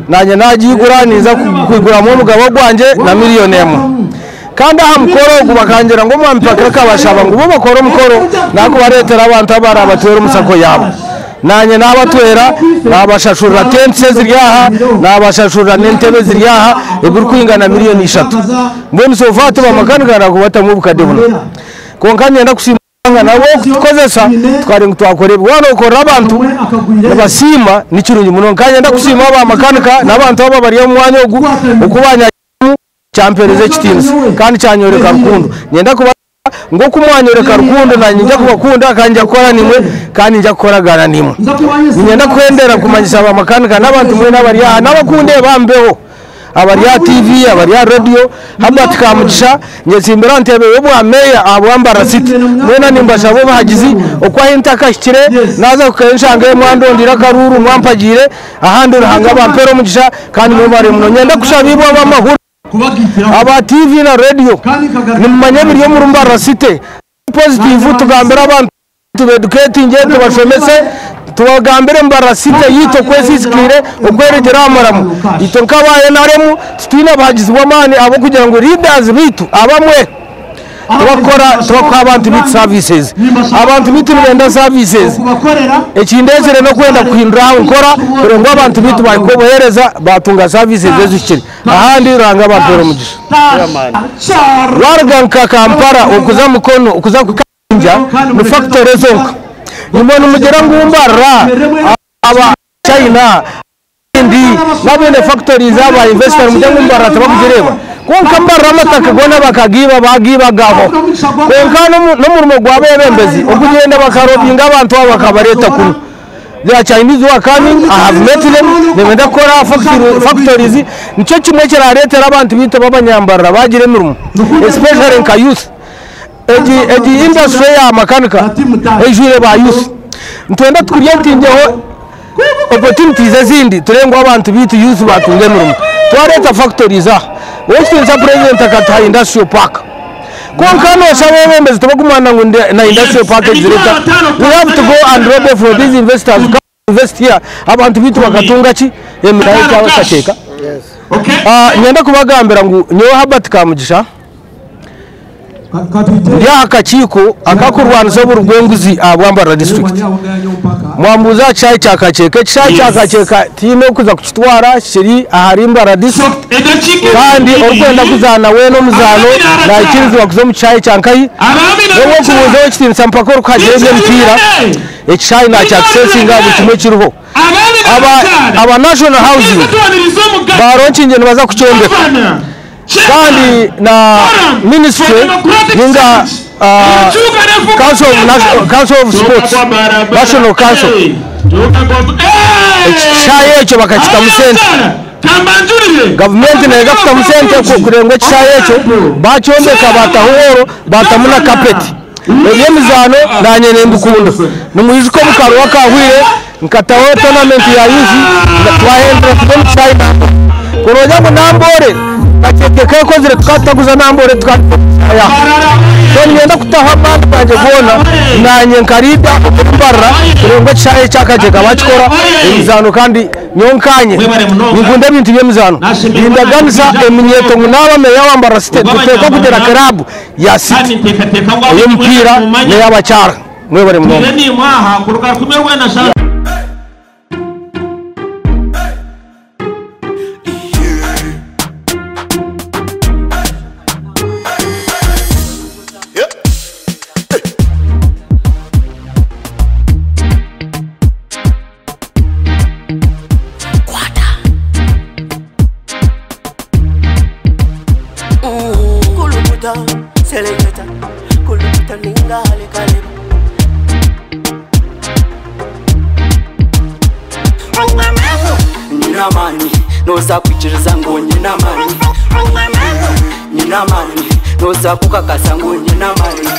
Naanye naagiigura ninza kwiguramu omugabo gwangye na miriyoni emwe. Kandi aha mukoro ogu bakangira ngu Omwami Parker akabashaba ngu bo bakore omukoro nakubareetera abantu abaraabatwere omu sacco yaabo. Naanye naabatwera, naabashashurira tents eziri aha, naabashashurira n'entebe eziri aha ebirikwingana miriyoni ishatu. Mbwenu so far tibamakanika naakubatamu obukade buna. Kwonka niinyenda kusiima Ruhanga nawe okutukozesa tukareba ngu twakora ebi. Waaba nokorera abantu nibasiima nikirungi munonga. Nkanye niinyenda kusiima ba makanika n'abantu abo abari omu mwanya ogu oku banyakiriiremu kyampereza ekitiinisa kandi kyanyoreka rukundo. Niinyenda kubagambira ngu oku mwanyoreka rukundo nanye niinyija kubakunda kandi niinyija kukora naimwe kandi niinyija kukoragana naimwe. Niinyenda kuhendera kumanyisa ba makanika n'abantu mwena abari aha n'abakundeeba mbeho. Abari aha TV, abari aha radio, Herbert Kamugisha, nyetsimbire aha ntebe y'obwa meeya ahabwa Mbarara City. Mwena nimbashaba obuhagizi, oku ahi ntakahikire naaza kuhikayo nshangeyo mwandondeire akaruuru, mwampagiire, ahandi Ruhanga abampere omugisha kandi mwebare muno. Niinyenda kushaba ibwe ab'amahurire, aba TV na radio, nimumanya ebiri omuri Mbarara City, Positive tugambire abantu tubeduketinge tubashomese tubagambire Mbarara City yaitu oku esisikaire oku erugire aha muramo. Itwe nk'aba NRM titwine buhagizi bw'amaani ahabw'okugira ngu leaders baitu abamwe tibakukora tibakuha abantu baitu services. Abantu baitu nibenda services. Ekindetsire n'okwenda kuhindura aha nkora kureba ngu abantu baitu bahika obuheereza batunga services ezihikire. Ahandi Ruhanga abampeere omugisha. Waruga nka Kampala okuza Mukono okuza Kayinja ni factory zonka. Imwe nimugira ngu Mbarara aba China abahindi n'abaine factories aba investor nimugira ngu Mbarara tibakugireeba? Kwonka Mbarara amataka goona bakagiiba bagiiba agabo. Kwonka n'omurimo gw'abebembezi okugyenda bakarobinga abantu abo bakabareeta kunu. There are Chinese who are coming, I have met them, nibenda kukora factories, nikyo kimwe ekirareetera abantu baitu b'abanyambarara baagira emirimo especially nka youth. Egi egi industry eya makanika eijwire ba youth. Nitwenda tucreatingeho opportunities ezindi turebe ngu abantu baitu youth baatunga emirimo. Twareeta factories aha, ow'ekitiinisa president akatuha industrial park. Kwonka nooshusha abeebembezi tibakumanya ngu na industrial park egizire eta. We have to go and lobby for these investors to come and invest here abantu baitu bakatunga ki? Emirimo. Kakyeka. Niinyenda kubagambira ngu nyowe Herbert Kamugisha ndi aha kakiiko akakurwanisa oburi bw'enguzi aha Bwambarara district. Mwambuuza aha kishaayi kya Kakyeka, ekishaayi kya Kakyeka tihaine orikuza kukitwara kiri ahari Mbarara district kandi orikwenda kuzaana weena omuzaano naikirizibwa kuza omu kishaayi kya Nkahi. N'obu orikubuuza ow'ekitiinisa mpaka orikuhagira eby'emipiira, ekishaayi nakyakisesinga buri kimwe kiriho. Aba National Housing baaronkingye nibaza kukyombeka. Kandi na ministry ninga council of sports national council ekishaayi ekyo bakakitamu sente. Gavumenti neega kutamu sente kureba ngu ekishaayi ekyo bakyombeka bataho wooro batamu na kapeti. Eby'emizaano naanye nimbikunda. Nimwijuka omu karuho akahweire nkataho tournament ya youth twahendera tuza omu kishaayi Namboole. Kuroonya ngu Namboole Kakyeka ekaba ekozire tukaba tutaguza Namboole tukaba tuza omu kishaayi aho. So niinyenda kutaho amaani gangye goona naanye nka leader omuri Mbarara kureba ngu ekishaayi ekya Kakyeka bakikora emizaano kandi Nyowe nkanye ninkunda ebintu by'emizaano. Nindaganisa eminyeeto ngu naaba meeya wa Mbarara City nituteekwa kugira kiraabu ya City ey'omupiira n'ey'abakyara. Mwebare munonga. Nyine amaani nooza kwikiriza ngu nyine amaani Nyine amaani nooza kukakasa ngu nyine amaani.